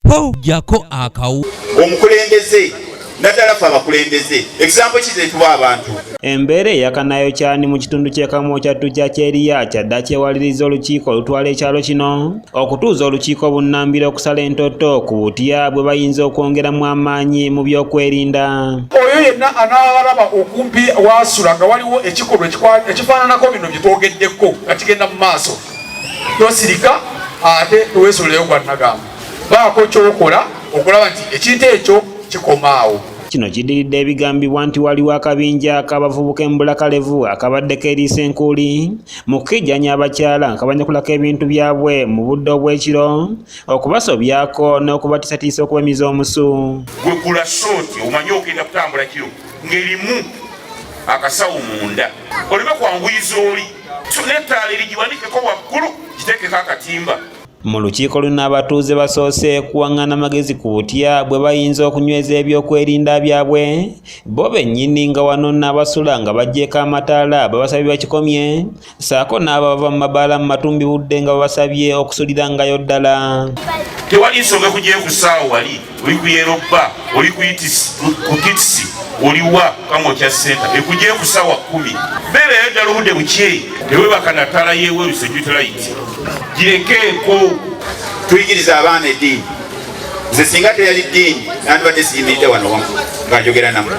Ho jako akawu. Omukulembeze naddala ffe abakulembeze example ki zetuwa abantu? Embeera eyakanayokyani mu kitundu ky'e Kamwokya Tujja Kyeriya kyaddaaki ewaliriza olukiiko olutwala ekyalo kino okutuuza olukiiko bunnambiro okusala entotto ku butya bwe bayinza okwongeramu amaanyi mu by'okwerinda. Oyo yenna anaabalaba okumpi waasula nga waliwo ekikolwa ekifaananako bino bye twogeddeko nga kigenda mu maaso, tosirika ate teweesulireyo gwa nnagamba, baako ky'okola okulaba nti ekintu ekyo kikomaawo. Kino kiddiridde ebigambibwa nti waliwo akabinja k'abavubuka embulakalevu akabadde keeriisa enkuuli mu kukijjanya abakyala nga kabanyakulako ebintu byabwe mu budde obw'ekiro, okubasobyako n'okubatiisatiisa okubamiza omusu. Gwe gula sooti omanye ogenda kutambula kiro ng'erimu akasawo munda oleme kwanguyiza oli n'ettaala erigiwanikeko waggulu giteekeko akatimba. Mu lukiiko luno abatuuze basoose kuwaŋŋana magezi ku butya bwe bayinza okunyweza ebyokwerinda byabwe bo bennyini, nga wano n'abasula nga baggyeeko amataala babasabye bakikomye, ssaako n'abava mu mabaala mu matumbi budde nga babasabye okusulirangayo ddala. Tewali nsonga kugiye ku ssaawa wali oli ku yerobba oli ku kitisi oliwa Kamwokya Center ekugiye ku ssaawa 10 beerayo ddala obudde bukye tewebaka na ttaala y'eweru security light girekeeko. Tuyigiriza abaana eddiini. Nze singa teyali ddiini nandibadde siyimiridde wano wamu nga njogera nammwe.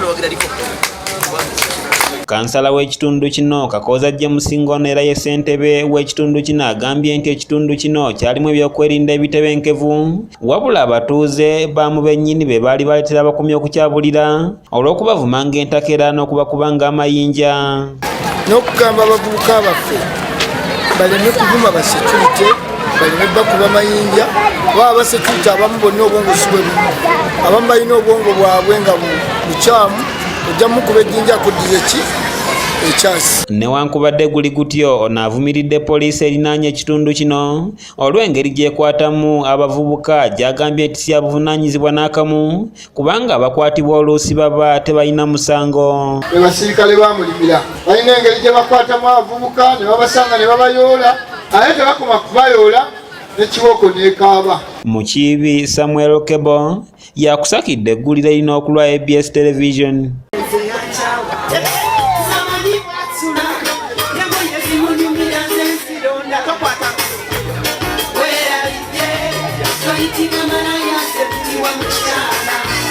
Kansala w'ekitundu kino Kakooza James Ngono era ye ssentebe w'ekitundu kino agambye nti ekitundu kino kyalimu ebyokwerinda ebitebenkevu, wabula abatuuze baamu bennyini be baali baleetera abakuumi okukyabulira olw'okubavumanga entakera n'okubakubanga amayinja. N'okugamba abavubuka baffe baleme kuvuma ba security, baleme bakuba mayinja, kuba aba security abamu bonna obwongo si bwe bumu, abamu balina obwongo bwabwe nga bukyamu, ojja mukuba ejjinja akuddize ki ekyasi. Newankubadde guli gutyo, ono avumiridde poliisi erinaanye ekitundu kino olw'engeri gy'ekwatamu abavubuka gy'agambye nti si ya buvunaanyizibwa n'akamu, kubanga abakwatibwa oluusi baba tebalina musango. Be basirikale bamulimira balina engeri gye bakwatamu abavubuka ne babasanga ne babayoola, ate tebakoma kubayoola n'ekibooko n'ekaaba. Mukiibi Samuel Kebo yakusakidde eggulire lino okulwa ABS Television.